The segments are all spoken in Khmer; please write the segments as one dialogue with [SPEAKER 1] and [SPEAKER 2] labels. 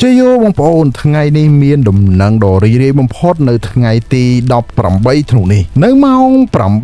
[SPEAKER 1] ជយោបងប្អូនថ្ងៃនេះមានដំណឹងដ៏រីករាយបំផុតនៅថ្ងៃទី18ធ្នូនេះនៅម៉ោង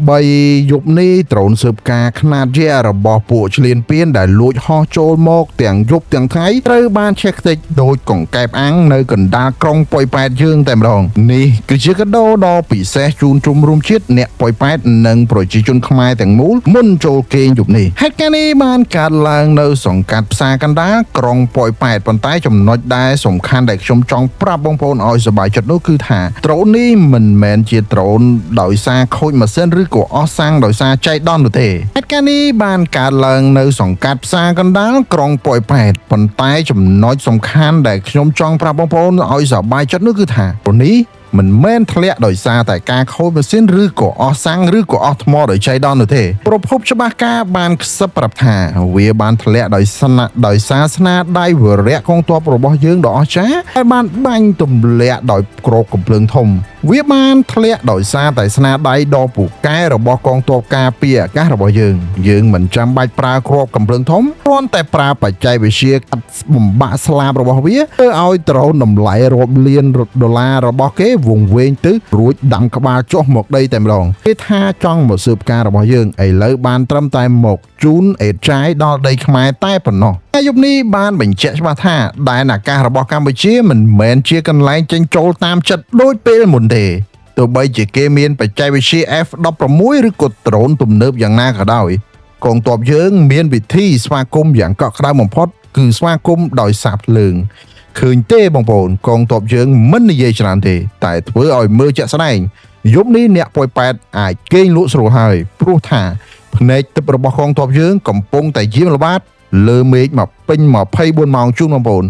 [SPEAKER 1] 8យប់នេះដ្រូនស៊ើបការខ្នាតយក្សរបស់ពួកឈ្លានពានដែលលួចហោះចូលមកទាំងយប់ទាំងថ្ងៃត្រូវបានឆេះខ្ទេចដោយកង្កែបអាំងនៅកណ្ដាលក្រុងប៉ោយប៉ែតយើងតែម្ដងនេះគឺជាកាដូដ៏ពិសេសជូនជំរុំជាតិអ្នកប៉ោយប៉ែតនិងប្រជាជនខ្មែរទាំងមូលមុនចូលគេងយប់នេះហេតុការណ៍នេះបានកើតឡើងនៅសង្កាត់ផ្សារកណ្ដាលក្រុងប៉ោយប៉ែតប៉ុន្តែចំណុចដែលសំខាន់ដែលខ្ញុំចង់ប្រាប់បងប្អូនឲ្យសប្បាយចិត្តនោះគឺថាដ្រូននេះមិនមែនជាដ្រូនដោយសារខូចម៉ាស៊ីនឬក៏អស់សាំងដោយសារចៃដន្យនោះទេហេតុការណ៍នេះបានកើតឡើងនៅសង្កាត់ផ្សារកណ្ដាលក្រុងប៉ោយប៉ែតប៉ុន្តែចំណុចសំខាន់ដែលខ្ញុំចង់ប្រាប់បងប្អូនឲ្យសប្បាយចិត្តនោះគឺថាដ្រូននេះមិនមែនធ្លាក់ដោយសារតែការខូចម៉ាស៊ីនឬក៏អស់សាំងឬក៏អស់ថ្មដោយចៃដន្យនោះទេប្រភពច្បាស់ការបានខ្សឹបប្រាប់ថាវាបានធ្លាក់ដោយស្នាដោយសារស្នាដៃវរៈកងទ័ពរបស់យើងដ៏អស្ចារ្យហើយបានបាញ់ទម្លាក់ដោយគ្របកំភ្លើងធំ វាបានធ្លាក់ដោយសារតែស្នាដៃដ៏ពូកែរបស់កងទ័ពការពារអាកាសរបស់យើងយើងមិនចាំបាច់ប្រើគ្រាប់កំភ្លើងធំគ្រាន់តែប្រើបច្ចេកវិទ្យាកាត់បំបាក់ស្លាបរបស់វាធ្វើឲ្យដ្រូនតម្លៃរាប់លានដុល្លាររបស់គេវង្វេងទៅរួចដាំក្បាលចុះមកដីតែម្ដងគេថាចង់មកស៊ើបការរបស់យើងឥឡូវបានត្រឹមតែមកជូនអេតចាយដល់ដីខ្មែរតែប៉ុណ្ណោះ ការយប់នេះបានបញ្ជាក់ច្បាស់ថាដែនអាកាសរបស់កម្ពុជាមិនមែនជាកន្លែងចេញចូលតាមចិត្តដូចពេលមុនទេទោះបីជាគេមានបច្ចេកវិទ្យា F16 ឬក៏ដ្រូនទំនើបយ៉ាងណាក៏ដោយកងទ័ពយើងមានវិធីស្វាគមន៍យ៉ាងកក់ក្ដៅបំផុតគឺស្វាគមន៍ដោយសាបភ្លើងឃើញទេបងប្អូនកងទ័ពយើងមិននិយាយច្រើនទេតែធ្វើឲ្យមើលជាក់ស្ដែងយប់នេះអ្នកប៉ោយប៉ែតអាចគេងលក់ស្រួលហើយព្រោះថាភ្នែកទឹករបស់កងទ័ពយើងកំពុងតែយាមល្បាត លើមេឃមកពេញ24ម៉ោងជូនបងប្អូន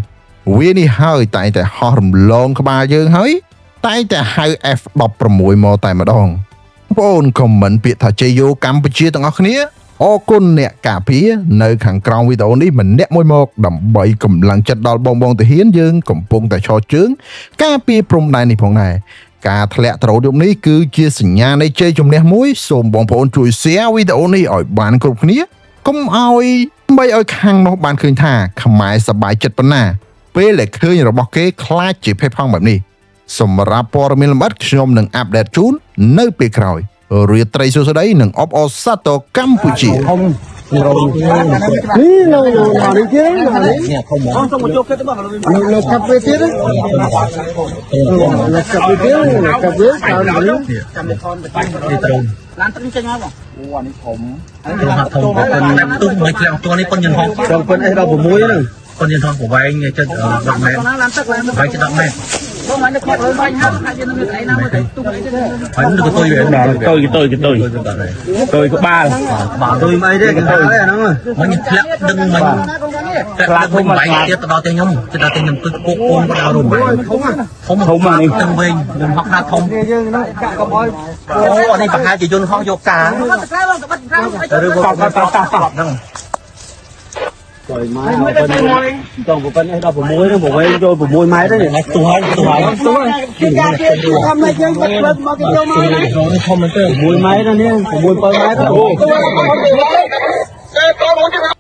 [SPEAKER 1] វានេះហើយតែងតែហោះរំលងក្បាលយើងហើយតែងតែហៅ F16 មកតែម្ដងបងប្អូនខមមិនពាក្យថាជ័យយោកម្ពុជាទាំងអស់គ្នាអរគុណអ្នកការពារនៅខាងក្រោមវីដេអូនេះម្នាក់មួយមកដើម្បីកម្លាំងចិត្តដល់បងបងទាហានយើងកំពុងតែឈរជើងការពារព្រំដែននេះផងដែរការធ្លាក់ដ្រូនយប់នេះគឺជាសញ្ញានៃជ័យជំនះមួយសូមបងប្អូនជួយ share វីដេអូនេះឲ្យបានគ្រប់គ្នា កុំឲ្យដើម្បីឲ្យខាងនោះបានឃើញថាខ្មែរសប្បាយចិត្តប៉ុណ្ណាពេលដែលឃើញរបស់គេខ្លាចជាភេទផងបែបនេះសម្រាប់ព័ត៌មានលម្អិតខ្ញុំនឹង update ជូននៅពេលក្រោយរាត្រីសួស្តីនិងអបអរសាទរកម្ពុជា
[SPEAKER 2] ធំរងនេះនៅនៅនេះទៀតនេះធំហ្មង
[SPEAKER 3] សូមមកចូលគិតទៅបង
[SPEAKER 2] នៅនៅកាប់វាទៀតនៅកាប់វាទៀតនៅកាប់វាតាមនេះ
[SPEAKER 3] ចាំលេខនទៅ
[SPEAKER 4] នេះត្រង់
[SPEAKER 3] ឡានទឹកចេញមកបងអូអានេះធំ
[SPEAKER 4] ត្រង់ហាក់ធំប៉ុនទុំមិនធ្លាក់តនេះប៉ុនយន្តហោះ
[SPEAKER 2] ចង់ប៉ុន S16 ហ្នឹង
[SPEAKER 4] ប៉ុនយន្តហោះប្រវែងចិត្ត10ម៉ែត្រ
[SPEAKER 3] ឡានទឹកឡានទឹក
[SPEAKER 4] ប្រវែងចិត្ត10ម៉ែត្រ
[SPEAKER 3] បងមកនៅខ្លាត់លើបាញ់ហាក់យើងនៅឯណាមកតែទុំអីទេ
[SPEAKER 4] ហើយនឹងក៏ទុយវា
[SPEAKER 5] តុយតុយតុយតុយក្បាល
[SPEAKER 4] ក្បាល
[SPEAKER 2] ទុយមិនអីទេកណ្ដាលហ្នឹង
[SPEAKER 4] មិញធ្លាក់ដឹងមិញធ្លាក់ដឹងមិញបែកទៀតទៅដល់ផ្ទះខ្ញុំទៅដល់ផ្ទះខ្ញុំទុយពុកពងក៏ដល់រំធំធំធំនេះទាំងវិញយន្តហោះខ្នាតធំ
[SPEAKER 2] យើងហ្នឹងកាក់កុំឲ្យ
[SPEAKER 4] អូអានេះប្រហែលជាយន្តហោះយកការ
[SPEAKER 3] មកទឹកបងទៅបាត់ក្រៅ
[SPEAKER 4] ឬក៏តតតហ្នឹង
[SPEAKER 2] ចុយម៉ែប៉ុនចង់ប៉ុន S16 ហ្នឹងប្រវែងចូល6ម៉ែត្រហ្នឹង
[SPEAKER 4] ទូហើយទូហើយ
[SPEAKER 2] ទូហើយ
[SPEAKER 3] គេការគេធ្វើមិនយើងបាត់ផ្លូវមកគេចូលមកណា
[SPEAKER 4] នេះធំមែនទេ
[SPEAKER 2] 6ម៉ែត្រនេះ6 7ម៉ែត្រអូ